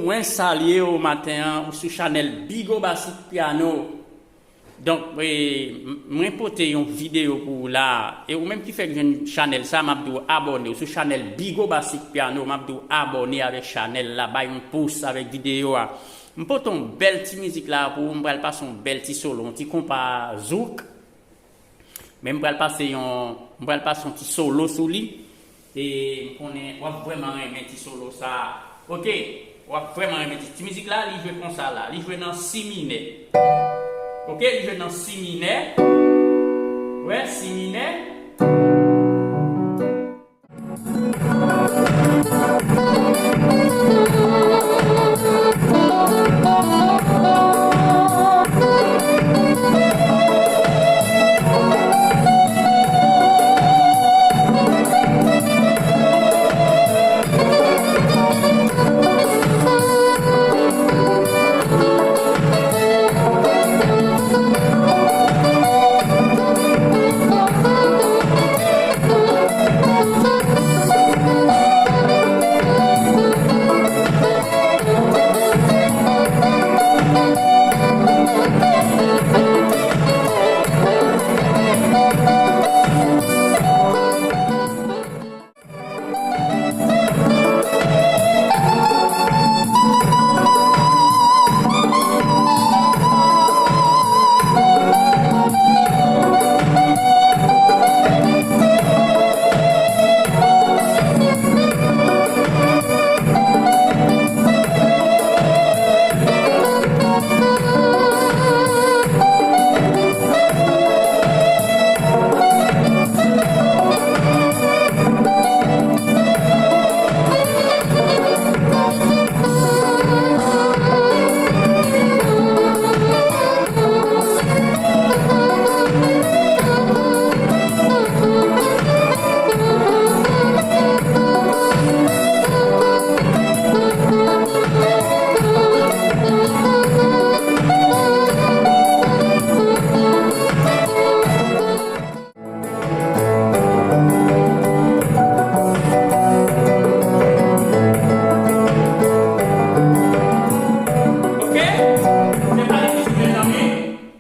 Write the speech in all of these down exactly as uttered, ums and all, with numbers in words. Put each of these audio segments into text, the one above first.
Mwen salye w maten an, ou sou chanèl Bigo Basic Piano. Donk, e, m-, mwen pote yon videyo pou ou la. E ou menm ki fèk jwenn chanèl sa, m ap di w abòne. Ou sou chanèl Bigo Basic Piano, m ap di w abòne avèk chanèl la, bay yon pous avèk videyo a. M pote yon bèl ti mizik la pou ou, m pral pase yon bèl ti solo, yon ti konpa zouk. Men m pral pase yon, m pral pase yon ti solo sou li. E m konnen w ap vrèman renmen ti solo sa a. Oke, w ap vrèman renmen ti, ti mizik la, li jwe konsa la. Li jwe nan si minè. Oke, li jwe nan si minè. Wè, si minè. Oke? Se pa difisil, mezanmi.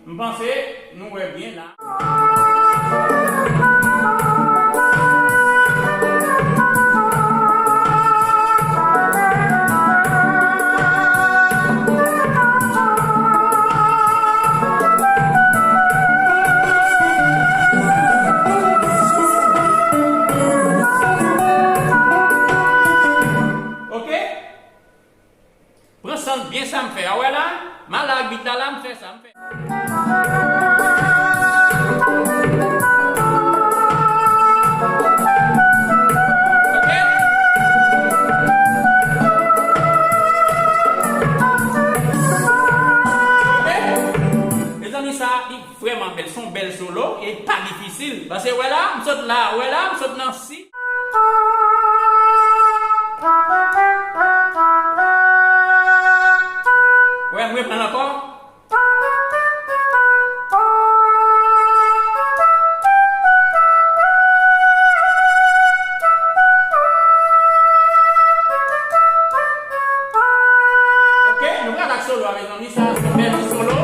M panse nou wè byen la. Oke? Pran san byen sa m fè a. Wè la, m al ak bit la, la m fè sa, m fè. Oke? Oke? Mezanmi, sa li vrèman bèl. Se yon bèl solo e pa difisil. Paske wè la, m sot la, wè la, m sot nan si. Wè, m reprann ankò. Oke, nou pral ak solo a, mezanmi, sa se yon bèl ti solo.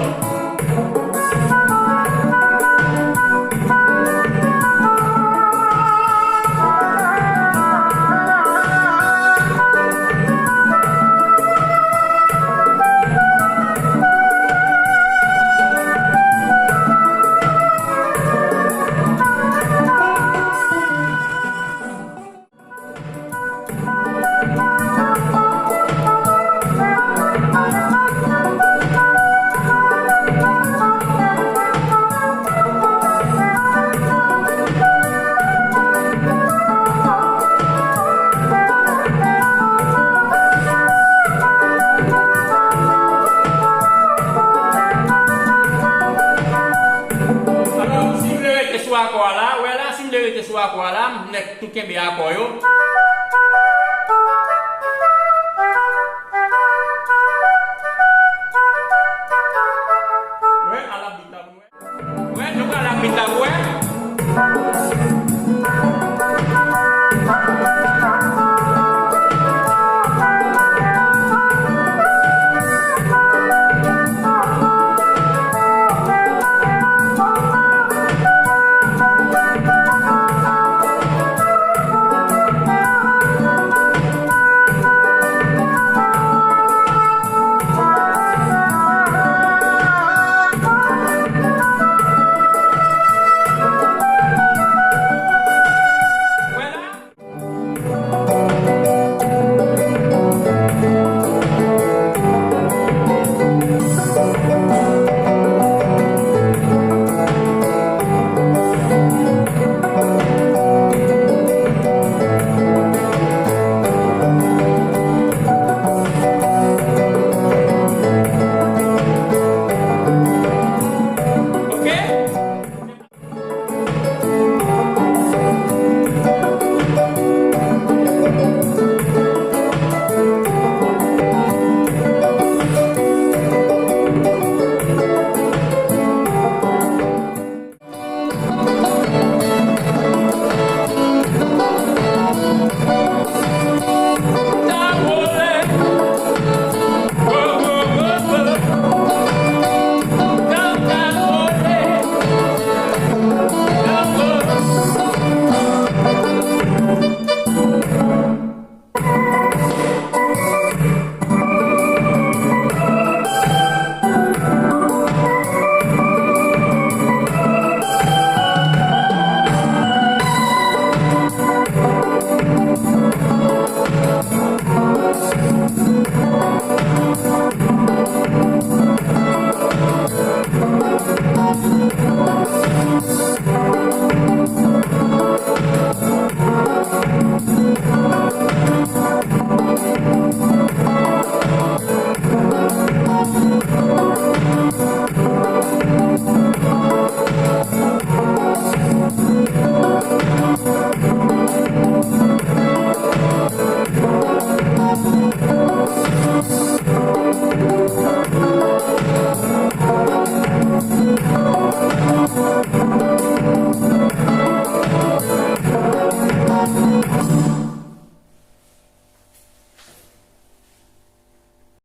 Alò, si m vle rete sou akò a la, wè la, si m vle rete sou akò a la, m nèk tou kenbe akò yo.